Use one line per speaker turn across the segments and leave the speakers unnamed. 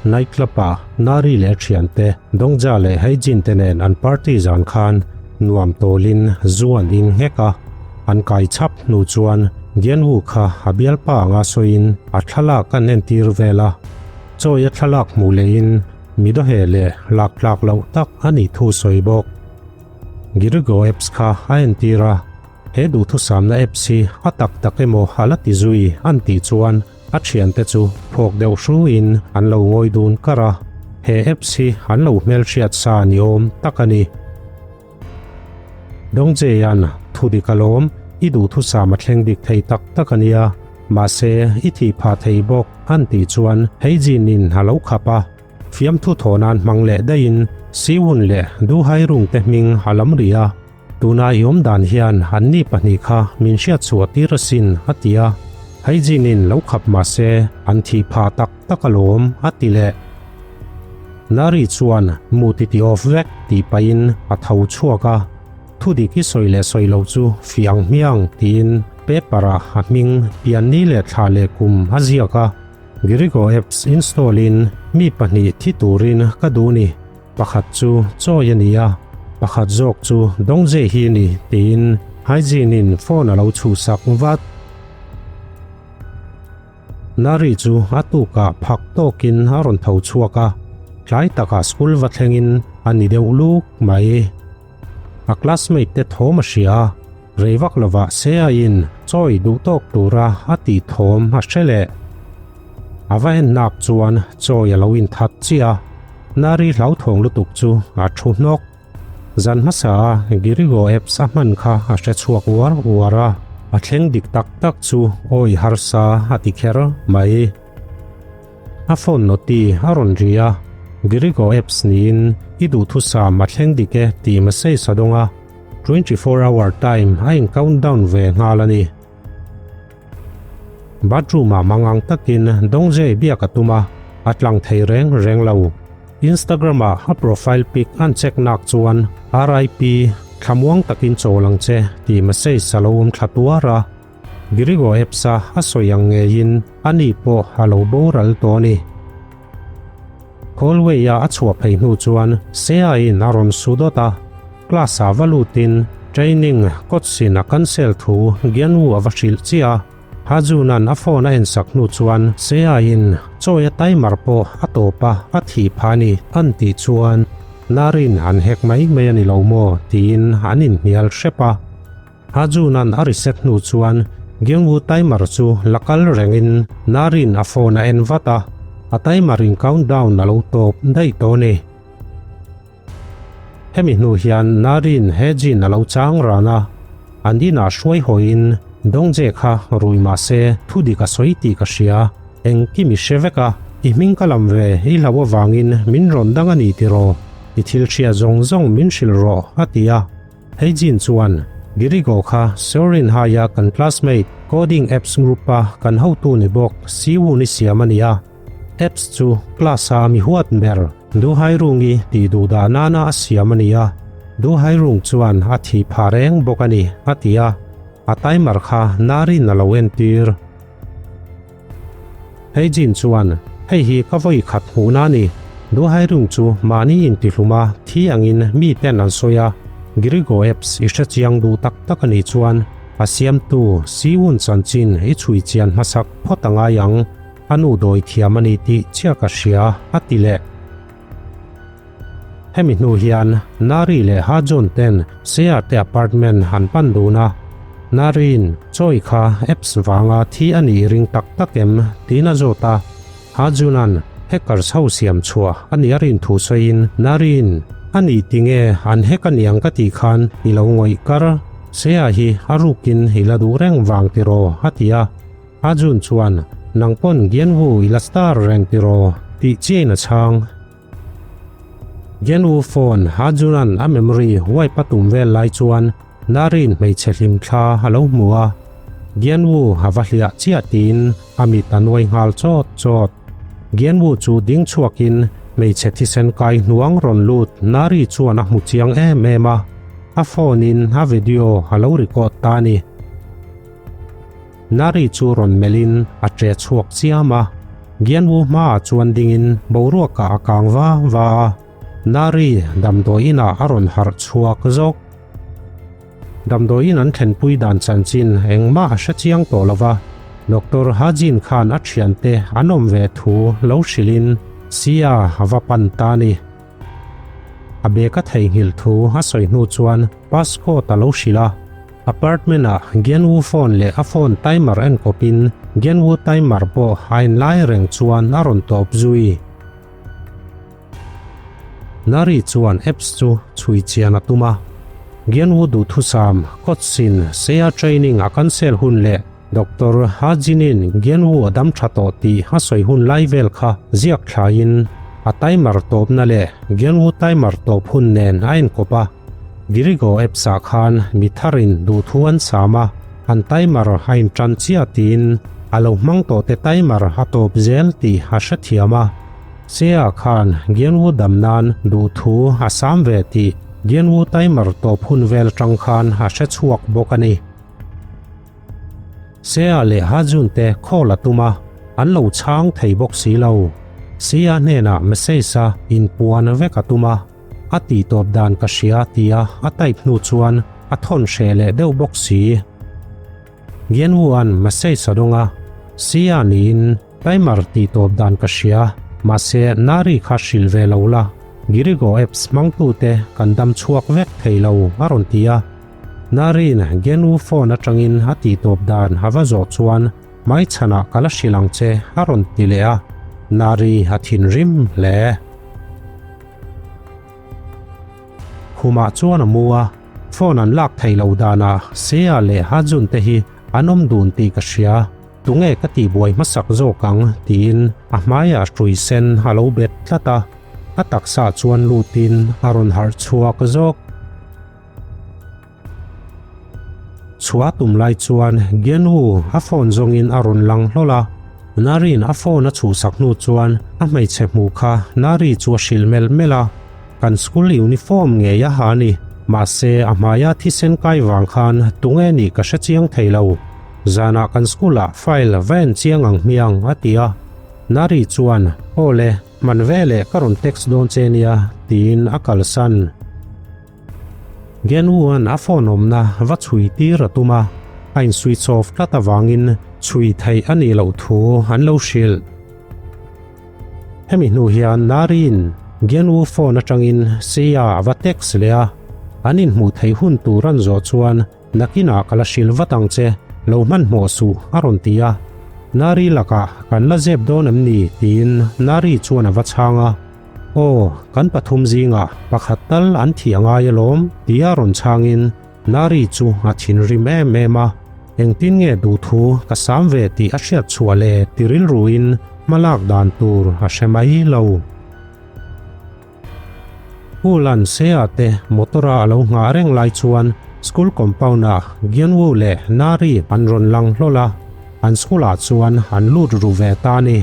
Night club ah Nari leh a thiante Dongja leh Haejin te nen an party zan khan nuam tawlin zu an in nghek a, an kai chhap hnu chuan Gianwu kha a bialpa anga sawiin a thlalak an entir vel a, chawi a thlalak hmuh lehin midawhe leh lak tlak loh tak a nih thu sawi bawk. Girigo apps kha a entir a, he duhthusamna apps hi a tak tak emaw a la ti zui an tih chuan A thiante chu phawk deuh hruin an lo ngawi dun kar a, he apps hi an lo hmelhriat sa ni awm tak a ni. Dongjae-a'n thu dik alawm, i duhthusam a thleng dik thei tak tak a nia, mahse i thih phah thei bawk an tih chuan Heijin-in a lo khap a, fiamthu thaw nan hmang leh daihin Siwon leh Du Hairung te hming a lam rih a. Tuna i awm dan hian anni pahnih kha min hriat chhuah tir asin, a ti a. Haijin-in lo khap mah se an thih phah tak tak alawm, a ti leh. Nari chuan mu ti ti off vek tih pahin a tho chhuak a, Thu dik i sawi leh sawi lo chu fiang hmiang tiin paper-ah a hming pianni leh thla leh kum a ziak a. Girigo apps install-in mi pahnih thi turin ka duh ni. Pakhat chu chawi a ni a, pakhat zawk chu Dongjae hi a ni tiin Hygiene-in phone a lo chhuhsak vat. Nari chu a tukah phak tawkin a rawn tho chhuak a, tlai takah school va thlengin a ni deuh luk mai. A classmate te thawm a hria a, rei vak lovah Seain chawi duh tawk tura a tih thawm a hre leh. A va en nak chuan chawi a lo inthat chiah a, Nari hlauthawng lutuk chu a thu hnawk. Zan hmasa a Girigo apps a hman kha a hre chhuak uar uar a, a thleng dik tak tak chu awi harsa a ti kher mai. A phone noti a rawn ri a, Girigo apps niin i duhthusam a thleng dik e tih message a dawng a, 24 hour time a in countdown ve nghal a ni. Bathroom ah mangang takin Dongjae biak a tum a, a tlang thei reng reng lo. Instagram ah a profile pic an check nak chuan RIP, thlamuang takin chawl ang che tih message a lo awm thla tuar a. Girigo apps a a sawi ang ngeiin ani pawh a lo boral tawh a ni. Hallway a a chhuah phei hnu chuan Sea-in a rawn su dawt a, class ah va lutin training kawtsin a cancel thu Gianwu a va hrilh chiah a, Hajuna'n a phone a ensak hnu chuan Sea-in chawi a timer pawh a tawp a, a thih phah a ni an tih chuan Narin an hek mai mai a ni lo maw tiin an inhnial hrep a. Hajuna'n a reset hnu chuan Gyungwoo timer chu la kal rengin Narin a phone a en vat a, a timer in countdown a lo tawp daih tawh a ni. Hemi hnu hian Narin Haejin a lo chang ran a, an inah hruai hawiin Dongjae kha rui mah se thu dik a sawi tih ka hria, engkim i hre vek a, i hming ka lam ve i hlauh avangin min rawn dang a ni tiraw, i thil hria zawng zawng min hrilh rawh a ti a. Heijin chuan, Girigo kha Seorin High-a kan classmate, coding apps group-a kan hotu ni bawk Siwoo ni siam a ni a. Apps chu class-a mi huat ber Du Hairungi tih duh dah nana a siam a ni a. Du Hairung chuan a thih phah reng bawk a ni, a ti a. A timer kha Narin a lo entir. Heijin chuan, Hei hi ka vawi khat hmuhna a ni. Duhairung chu mahni intihlum a, thi angin mi ten an sawi a. Girigo apps i hre chiang duh tak tak a nih chuan a siamtu Siwon chanchin i chhui chian hmasak phawt a ngai ang, a nu dawi thiam a ni tih chiah ka hria, a ti leh. Hemi hnu hian Nari leh Hajon ten Seah te apartment an pan dun a, Nari'n Choi kha apps vanga thi a nih ring tak tak em tiin a zawt a, Hajuna'n hackers ho siam chhuah a nih a rin thu sawiin Nari'n a nih tinge an hack a niang ka tih khan i lo ngawih kar, Seah hi a rukin i la duh reng vang tiraw a ti a. Hajun chuan nang pawn Gianwu i la star reng tiraw tih chiain a chhang. Gianwu phone Hajuna'n a memory wipe a tum vel lai chuan Narin hmeichhe hlim thla a lo hmu a, Gianwu a va hliah chiah tiin a mit a nuai nghal chawt chawt. Gianwu chu ding chhuakin hmeichhe thisen kai hnuang rawn lut Nari chuan a hmu chiang em em a, a phone in a video a lo record ta a ni. Nari chu rawn melhin a ṭe chhuak chiam a. Gianwu hmaah chuan dingin boruakah a kang va va a, Nari damdawi inah a rawn harh chhuak zawk. Damdawi in an thlenpui dan chanchin engmah a hre chiang tawh lo va, Doctor Hajin khan a thiante an awm ve thu lo hrilhin Sia a va pan ta a ni. A bag a theihnghilh thu a sawi hnu chuan passcode a lo hrilh a, apartment ah Genwu phone leh a phone timer en kawpin Genwu timer pawh a inlai reng chuan a rawn tawp zui. Nari chuan apps chu chhui chian a tum a, Genwu duhthusam kawtsin Seya training a cancel hun leh Doctor Ha Jin-in Genwu a dam tha tawh tih a sawi hun lai vel kha ziak thlaiin a timer tawpna leh Genwu timer tawp hun nen a inkawp a. Dirigo apps-ah khan mi tharin duhthu an sam a, an timer a intan chiah tiin a lo hmang tawhte timer a tawp zel tih a hrethiam a. Sea khan Genwu dam nan duhthu a sam ve tih Genwu timer tawp hun vel atang khan a hrechhuak bawk a ni. Sea leh Hajun te call a tum a, an lo chhang thei bawk si lo. Sea hnenah message a inpuan vek a tum a, a tih tawp dan ka hria tia a type hnu chuan a thawn hreh leh deuh bawk si. Gianwu-a'n message a dawng a, Sea niin timer tih tawp dan ka hria, mahse Nari kha hrilh ve lo la, Girigo apps hmangtute kan dam chhuak vek thei lo a rawn ti a. Narin Genu phone atangin a tih tawp dan a va zawh chuan hmaichhanah ka la hrilh ang che a rawn ti leh a, Nari a thinrim hle. Khumah chuan a mu a, phone an lak theih loh danah Sea leh Hajun te hi an awm dun tih ka hria, tunge ka tihbuai hmasak zawk ang tiin a hmaiah hrui sen a lo bet tlat a, a taksa chuan lutin a rawn harh chhuak zawk. Chhuah tum lai chuan Genwu a phone zawngin a rawn lang hlawl a, Nari'n a phone a chhuhsak hnu chuan a hmeichhe hmuh kha Nari chu a hrilh melh melh a, Kan school uniform ngei a ha a ni, mahse a hmaia thisen kai vang khan tunge nih ka hre chiang thei lo. Zanah kan school ah file va en chiang ang hmiang a ti a, Nari chuan Aw le, hman veleh ka rawn text dawn che nia tiin a kalsan. Genwu-a'n a phone awmna va chhui tir a tum a, a in switch off tlat avangin chhui theih a nih loh thu an lo hrilh. Hemi hnu hian Nari-in Genwu phone atangin Sia a va text leh a, an inhmuh theih hun tur an zawh chuan nakinah ka la hrilh vat ang che, lo hmanhmawh suh a rawn ti a. Nari lakah kan la zep dawn em ni tiin Nari chuan a va chhang a. Aw, kan pathum zingah pakhat tal an thih a ngai alawm, tia rawn chhangin Nari chu a thinrim em em a. Engtin nge duhthu ka sam ve tih a hriat chhuah le ti rilruin hma lak dan tur a hre mai lo. Pu Lan Sea te motor-a a lo nghah reng lai chuan school compound-ah Gianwu leh Nari an rawn lang hlawl a, an school-ah chuan an lut ru ve ta a ni.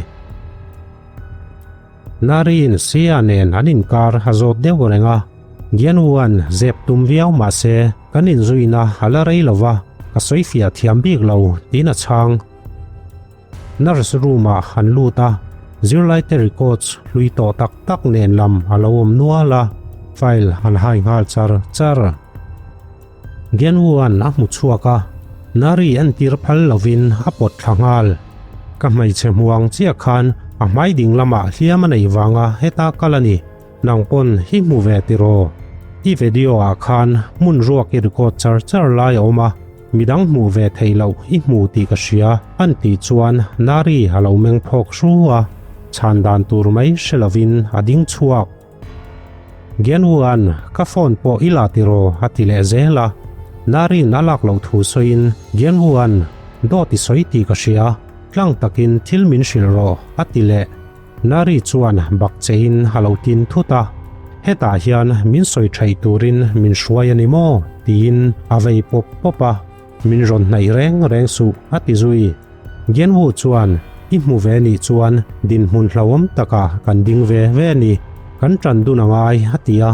Nariin Sia nen an inkar a zawt deuh reng a, Gianwuan zep tum viau mah se kan inzuina a la rei lo va, ka sawi fiah thiam bik lo tiin a chhang. Nurse room-ah an lut a, zirlaite records hlui tawh tak tak nen lam a lo awm nual a, file an hai nghal char char. Genwu-a'n a hmu chhuak a, Nari entir phal lovin a pawt thla nghal. Ka hmeichhe hmu ang chiah khan a hmai ding lamah hliam a neih vanga heta kal a ni, nang pawn hi hmu ve tiraw? I video ah khan hmun ruak i record char char lai a awm a, midang hmuh ve theih loh i hmu tih ka hria an tih chuan Nari a lo meng phawk hru a, chhan dan tur mai hre lovin a ding chhuak. Gianwu-a'n ka phone pawh i la tiraw a ti leh zel a, Nari'n a lak loh thu sawiin Gianwu-a'n dawt i sawi tih ka hria, tlang takin thil min hrilh rawh a ti leh. Nari chuan bak chein a lo tin thut a, hetah hian min sawi theih turin min hruai a ni maw? tiin a vei pawp pawp a, min rawn hnaih reng reng suh a ti zui. Genwu chuan, I hmu ve nih chuan dinhmun hlauhawm takah kan ding ve ve a ni, kan ṭan dun a ngai, a ti a.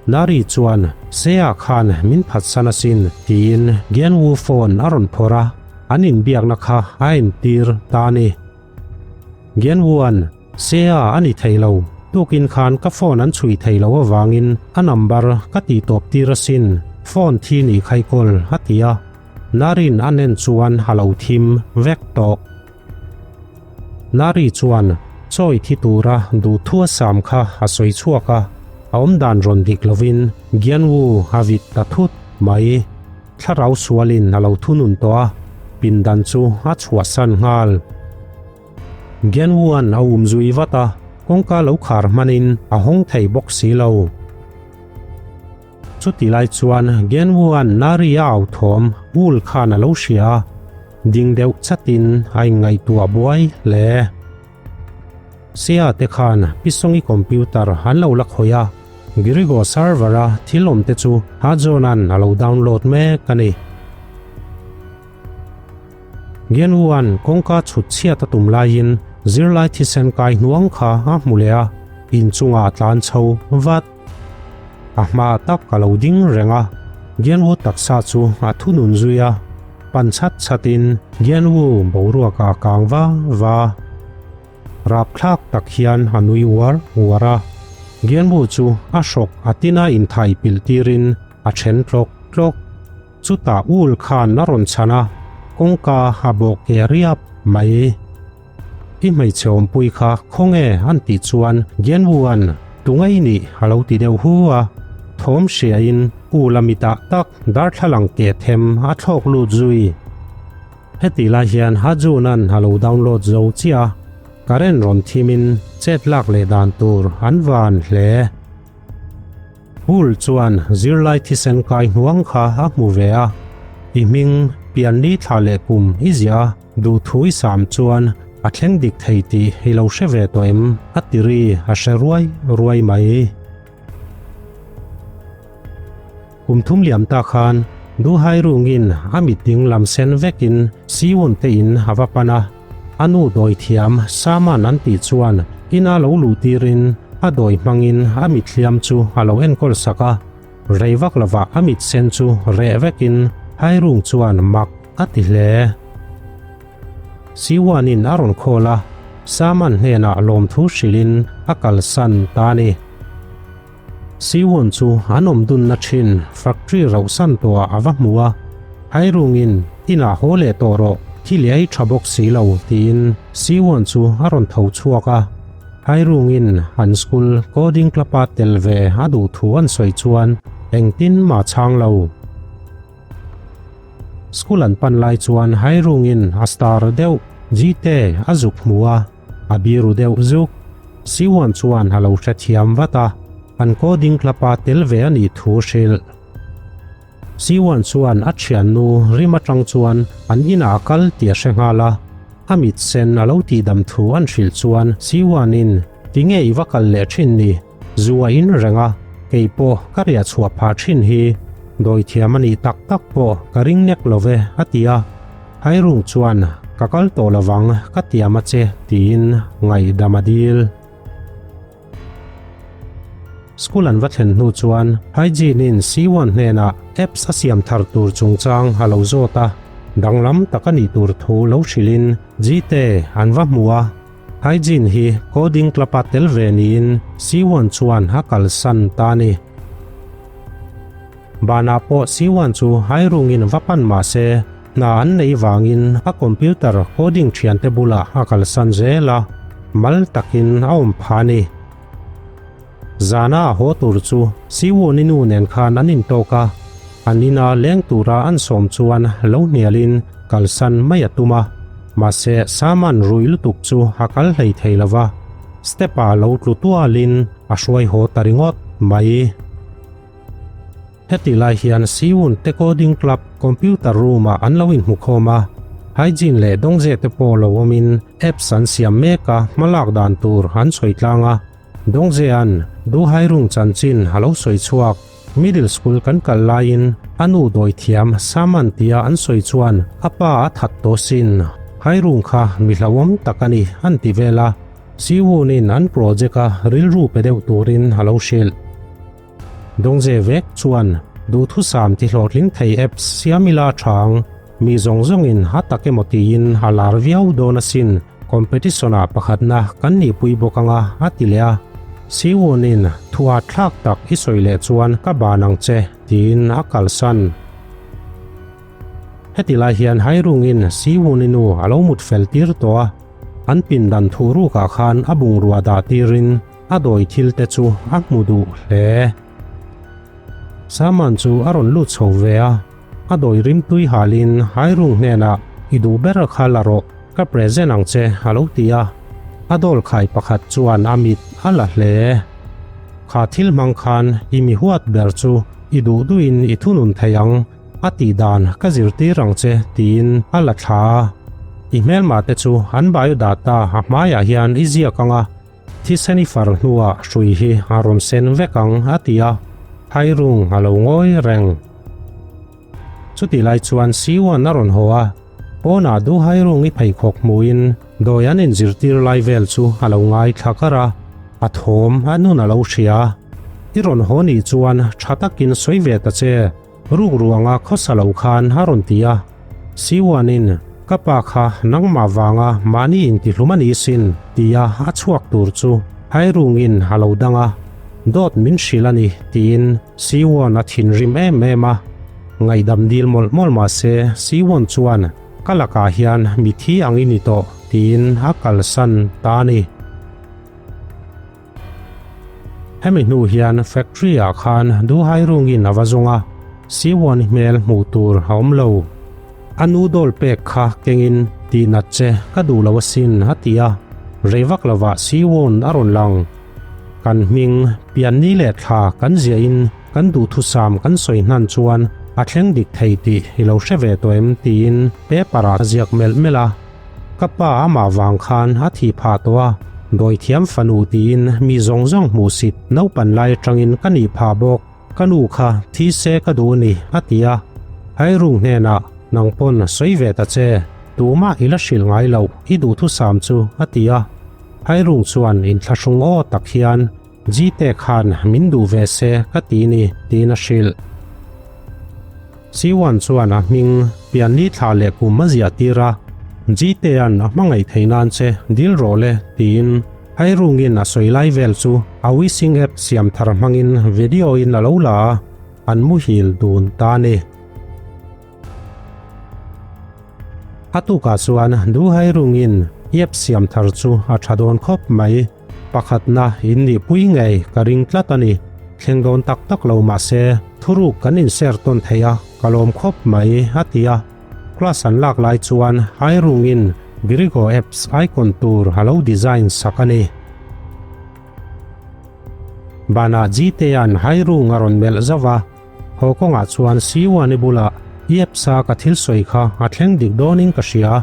Nari chuan, Sea khan min phatsan asin, tiin Genwu phone a rawn phawrh a, an inbiakna kha a entir ta a ni. Genwu-a'n, Sea a ni thei lo, tukin khan ka phone an chhui thei lo avangin a number ka tih tawp tir asin, phone thi ni khaikawl a ti a. Narin a nen chuan a lo thim vek tawh. Nari chuan chawi thi tura duhthu a sam kha a sawi chhuak a, a awmdan rawn dik lovin Gianwu a vit ta thut mai. Thlarau sualin a lo thunun tawh a, pindan chu a chhuahsan nghal. Gianwu-a'n a um zui vat a, kawngka lo khar hmanin a hawng thei bawk si lo. Chuti lai chuan Genwu-a'n Nari a au thawm ul khan a lo hria a, ding deuh chatin a inngaihtuah buai hle. Sia te khan Pisongi computer an lo la khawih a, Girigo server-a thil awm te chu Hajona'n a lo download mek a ni. Genwu-a'n kawngka chhut chhiat a tum laiin zirlai thisen kai hnuang kha a hmu leh a, inchungah a tlan chho vat. A hma tak a lo ding reng a, Gianwu taksa chu a thunun zui a, pan chhat chhatin Gianwu boruak a kang va va. Rapthlak tak hian a nui uar uar a, Gianwu chu a hrawk a tina inthai pilh tirin a then tlawk tlawk. Chutah ul khan a rawn chhan a, kawngka a bawk ke riap mai. I hmeichhe awmpui kha khawnge an tih chuan Genwu-a'n Tungei nih a lo ti deuh hu a, thawm hriain U la mitah tak darthlalang ke them a thlawk lut zui. Heti lai hian Hajun-a'n a lo download zo chiah a, current rawn thimin chet lak leh dan tur an van hle. Hull chuan zirlai thisen kai hnuang kha a hmu ve a, I hming pianni thla leh kum i ziah a, duhthu i sam chuan a thleng dik thei tih i lo hre ve tawh em? a ti ri a hre ruai ruai mai. Kum thum liam ta khan Duhai rungin a mit ding lam sen vekin Siwon te in a va pan a, A nu dawi thiam Saman an tih chuan ina lo luh tirin a dawi hmangin a mithliam chu a lo enkawl sak a, rei vak lovah a mit sen chu reh vekin Hairung chuan mak a ti hle. Siwanin a rawn call a, Saman hnenah lawmthu hrilhin a kalsan ta a ni. Siwon chu an awm dunna thin factory rauhsan tawhah a va hmu a, Hairungin inah haw leh tawh rawh, thil i ei tha bawk si lo tiin Siwon chu a rawn tho chhuak a. Hairungin an school coding club-a tel ve a duh thu an sawi chuan engtin mah chhang lo. School an pan lai chuan Hairungin a star deuh Jite a zuk hmu a. A biru deuh zuk. Siwan chuan a lo hrethiam vat a, an coding club-a tel ve a nih thu hrilh. Siwan chuan a thiannu rim atang chuan an inah a kal tih a hre nghal a, a mit sen a lo tihdam thu an hrilh chuan Siwan-in tinge i va kal leh thin ni, zu a in reng a, kei pawh ka riah chhuah phah thin hi, dawithiam a nih tak tak pawh ka ring nek lo ve a ti a. Hairung chuan, Ka kal tawh lovang, ka tiam a che, tiin ngaihdam a dil. School an va thlen hnu chuan Hygiene-in Siwan hnenah apps a siam thar tur chungchang a lo zawt a, danglam tak a nih tur thu lo hrilhin Jite an va hmu a. Hygiene hi coding club-a tel ve niin Siwan chuan a kalsan ta a ni. Banah pawh Siwan chu hairungin va pan mah se, hna an neih vangin a computer coding thiante bulah a kalsan zel a, mal takin a awm phah a ni. Zana a haw tur chu Siwon-i nu nen khan an intawk a, an ina leng tura an sawm chuan lo hnialin kalsan mai a tum a, mahse Saman rui lutuk chu a kal hlei thei lo va, step-ah lo tlu tualin a hruai haw ta ringawt mai. Heti lai hian Siwon te coding club computer room ah an lo inhmukhawm a, hygiene leh dawngzeh te pawh lo awmin apps an siam mek a, hmalak dan tur an sawi tlang a. Dawngzea'n Duhairung chanchin a lo sawi chhuak. Middle school kan kal laiin a nu dawithiam Saman tia an sawi chuan a pa a that tawh sin, Hairung kha mi hlauhawm tak a ni an ti vel a, Siwon-in an project a rilru pe deuh turin a lo hrilh. Dawngze vek chuan duhthusam ti hlawhtling thei apps siam ila a chang, mi zawng zawngin a tak emaw tiin a lar viau dawn asin. Competition ah pakhatna kan nihpui bawk anga a ti leh a. Siwon-in thuah thlak tak i sawi leh chuan ka ban ang che tiin a kalsan. Heti lai hian Hairungin Siwon-i nu a lo mut fel tir tawh a, an pindan thuhrukah khan a bungrua dah tirin a dawi thil te chu a hmu duh hle. Saman chu a rawn lut chho ve a, a dawi rimtui halin Hairung hnenah i duh ber kha la rawh, ka present ang che a lo ti a. A dawl khai pakhat chuan a mit a la hle. Kha thil hmang khan i mi huat ber chu i duh duhin i thunun thei ang a tih dan ka zirtir ang che tiin a la thla a. I hmelmah te chu an biodata a hmaiah hian i ziak ang a, Thisen i far hnuah hrui hi a rawn sen vek ang a ti a, Hairung a lo ngawi reng. Chutih lai chuan Siwan a rawn haw a, pawnah du Hairung i pheikhawk hmuhin dawi an inzirtir lai vel chu a lo ngaithla kar a, a thawm a nun a lo hria. I rawn haw nih chuan tha takin sawi ve ta che. Rukruanga khawsa lo khan a rawn ti a, Siwanin, Ka pa kha nangmah vanga mahni intihlum a ni sin, tia a chhuak tur chu Hairungin a lo dang a, Dawt min hrilh a ni, tiin Siwan a thinrim em em a. Ngaihdam dil mawlh mawlh mah se Siwan chuan, Ka lakah hian mithi ang i ni tawh, tiin a kalsan ta a ni. Hemi hnu hian factory ah khan Duhai rungin a va zawng a, Siwon hmel hmuh tur a awm lo. A nu dawl pek kha kengin tih nat che ka duh lo asin a ti a, rei vak lovah Siwon a rawn lang. Kan hming, pianni leh thla kan ziahin kan duhthusam kan sawi hnan chuan a thleng dik thei tih i lo hre ve tawh em tiin paper ah a ziak melh melh a. Ka pa amah vang khan a thih phah tawh a, dawithiam fanu tiin mi zawng zawng hmuhsit naupan lai atangin ka nih phah bawk, ka nu kha thi se ka duh a ni a ti a. Hairung hnenah nang pawn sawi ve ta che, tumah i la hrilh ngai loh i duhthusam chu a ti a. Hairung chuan inthlahrung aw tak hian Jite khan min duh ve se ka ti ni tiin a hrilh. Siwan chuan a hming pianni thla leh kum a ziah tir a, Jitea'n a hmangaih theih nan che dil rawh le tiin Hairungin a sawi lai vel chu a Wishing app siam thar hmangin video in a lo la a, an muhil dun ta a ni. A tukah chuan Du Hairungin app siam thar chu a tha dawn khawp mai. Pakhatna in nihpui ngei ka ring tlat a ni. Thleng dawn tak tak lo mah se thuruk kan inser tawn thei a, ka lawm khawp mai a ti a. Class an lak lai chuan Hairungin Girigo Apps icon tur a lo design sak a ni. Banah Jitea'n Hairung a rawn melh zauh a, haw kawngah chuan Siwani bulah Iepsa ka thil sawi kha a thleng dik dawnin ka hria,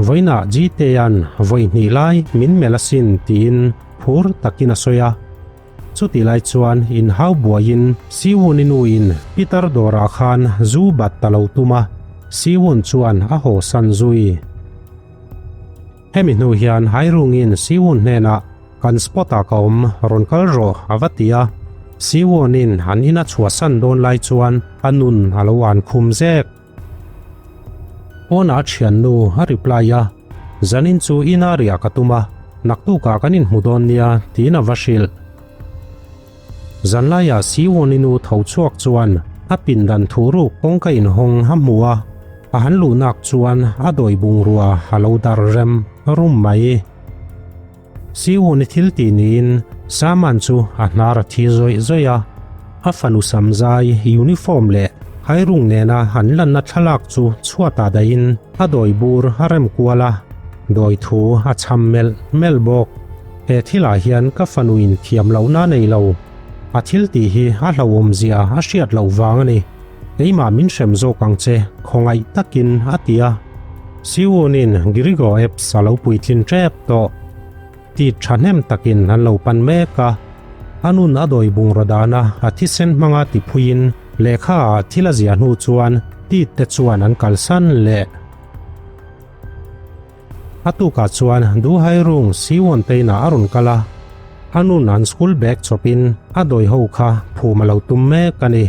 vawiinah Jitea'n vawi hnih lai min melh asin tiin phur takin a sawi a. Chutih lai chuan inhau buaiin Siwuni nuin Peter dawrah khan zu bat ta lo tum a, Siwun chuan a hawsan zui. Hemi hnu hian Hairungin Siwon hnenah kan spot ah ka awm, rawn kal rawh a va ti a. Siwon-in an ina chhuahsan dawn lai chuan a nun a lo an khum zek. Pawnah a thiannu a reply a, Zanin chu ina riah ka tum a, naktukah kan inhmu dawn nia tiin a va hrilh. Zanlaiah Siwon-i nu tho chhuak chuan a pindan thuhruk kawngka inhawng a hmu a, a han luhnak chuan a dawi bungrua a lo dar rem rum mai. Siwon-i thil tih niin Saman chu a hnar a thi zawih zawih a, a fanu samzai uniform leh hairung nena an lanna thlalak chu chhuatah dahin a dawi bur a rem kual a, dawi thu a cham melh melh bawk. He thilah hian ka fanuin thiam lohna a nei lo. A thil tih hi a hlauhawm zia a hriat loh vang a ni. Keimah min hrem zawk ang che, khawngaih takin a ti a. Siwunin Girigo Apps a lo puitlin tep tawh. Tit thahnem takin an lo pan mek a. A nun a dawi bungraw dana a thisen hmanga tiphuiin lehkha ah thil a ziah hnu chuan tit te chuan an kalsan leh. A tukah chuan Duhairung Siwon te inah a rawn kal a, a nun an school bag chawpin a dawi ho kha phum a lo tum mek a ni.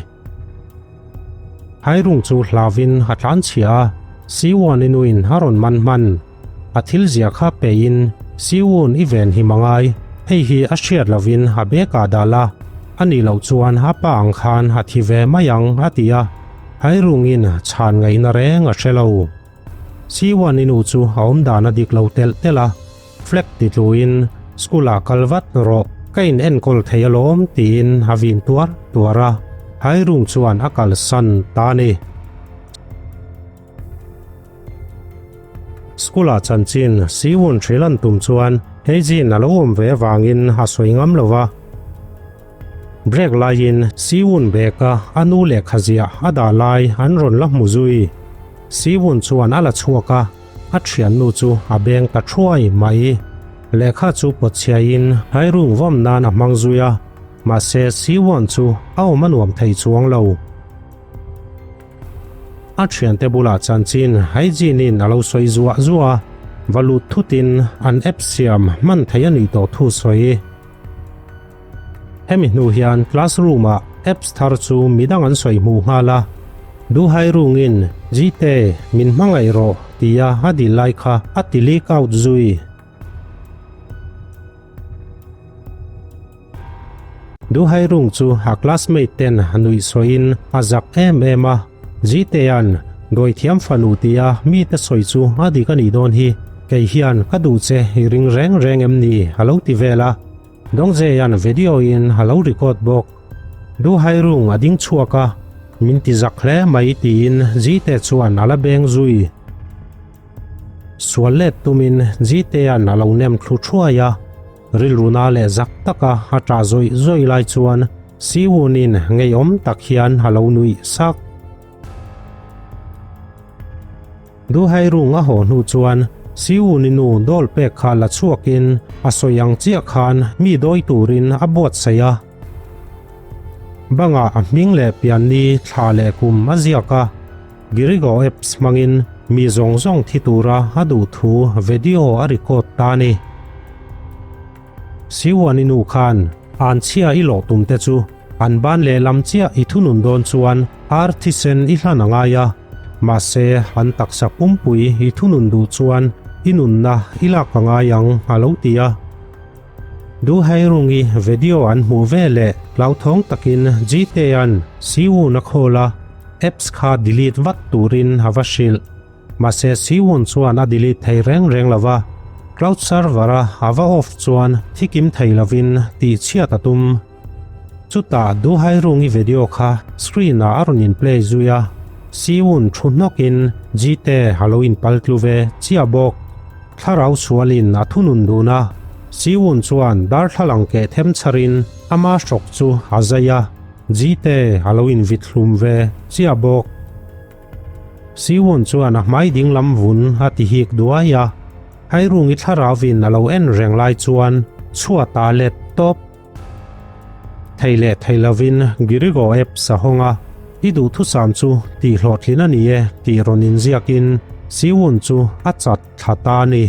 Hairung chu hlauvin a tlan chhia a, Siwon-i nuin a rawn man hman. a thil zia kha pein Siwon i ven hi mangai, hei hi a hriat lovin a bag ah dah la, a nih loh chuan a pa ang khan a thi ve mai ang a ti a, Hairungin chhan ngaihna reng a hre lo. Siwon i nu chu a awm dan a dik lo telh telh a, flag ti tluin school ah kal vat rawh, ka in enkawl thei alawm tiin a vin tuar tuar a, Hairung chuan a kalsan ta a ni. School ah chanchin Siwon hrilh an tum chuan Heijin a lo awm ve avangin a sawi ngam lo va. Break laiin Siwon bag a a nu lehkha ziah a dah lai an rawn la hmu zui. Siwon chuan a la chhuak a, a thiannu chu a beng ta thuai mai. Lehkha chu pawtchhiain Hairung vawm nan a hmang zui a, mahse Siwon chu a awm a nuam thei chuang lo. A thiante bulah chanchin Hygiene-in a lo sawi zuah zuah a, va lut thutin an app siam hman thei a nih tawh thu sawi. Hemi hnu hian classroom-ah apps thar chu midang an sawi hmuh nghal a, Duhai rungin Jite min hmangaih rawh tia a dil lai kha a ti leak out zui. Duhai rung chu a classmate ten nuih sawiin a zak em em a, Jitea'n dawithiam fanu tia mite sawi chu a dik a nih dawn hi, kei hian ka duh che i ring reng reng em ni a lo ti vel a, Dongjaea'n video in a lo record bawk. Duhai rung a ding chhuak a, min ti zak hle mai tiin Jite chuan a la beng zui. Sual let tumin Jitea'n a lo nem thlu thuai a. Rilruna leh zak taka a ṭah zawih zawih lai chuan Siwunin ngeiawm tak hian a lo nuih sak. Duhai rung a haw hnu chuan Siwuni nu dawl pek kha la chhuakin a sawi ang chiah khan mi dawi turin a buatsaih a. Bangah a hming leh pianni thla leh kum a ziak a. Girigo apps hmangin mi zawng zawng thi tura a duh thu video a record ta a ni. Siwani nu khan an chhia i lawh tum te chu an ban lehlam chiah i thunun dawn chuan ar thisen i hlan a ngai a, mahse an taksa pumpui i thunun duh chuan i nunna i lak a ngai ang a lo ti a. Duhairungi video an hmuh ve leh hlauthawng takin Jitea'n Siwon a call a, apps kha delete vat turin a va hrilh. Mahse Siwon chuan a delete thei reng reng lo va, cloud server a a va off chuan thikim thei lovin tihchhiat a tum. Chutah Duhairungi video kha screen ah a rawn in play zui a, Siwon thu hnawkin Jite a lo inpal tlu ve chiah bawk. Thlarau sualin a thunun dun a, Siwon chuan darthlalang keh them chharin ama hrawk chu a zai a, Jite a lo invit hlum ve chiah bawk. Siwon chuan a hmai dinglam vun a ti hik duai a, Hairungi thlarauvin a lo en reng lai chuan chhuat a let tawp. Thei leh thei lovin Girigo apps a hawng a, I duhthusam chu tihhlawhtlin a ni e tih rawn inziakin Siwon chu a chat thla ta a ni.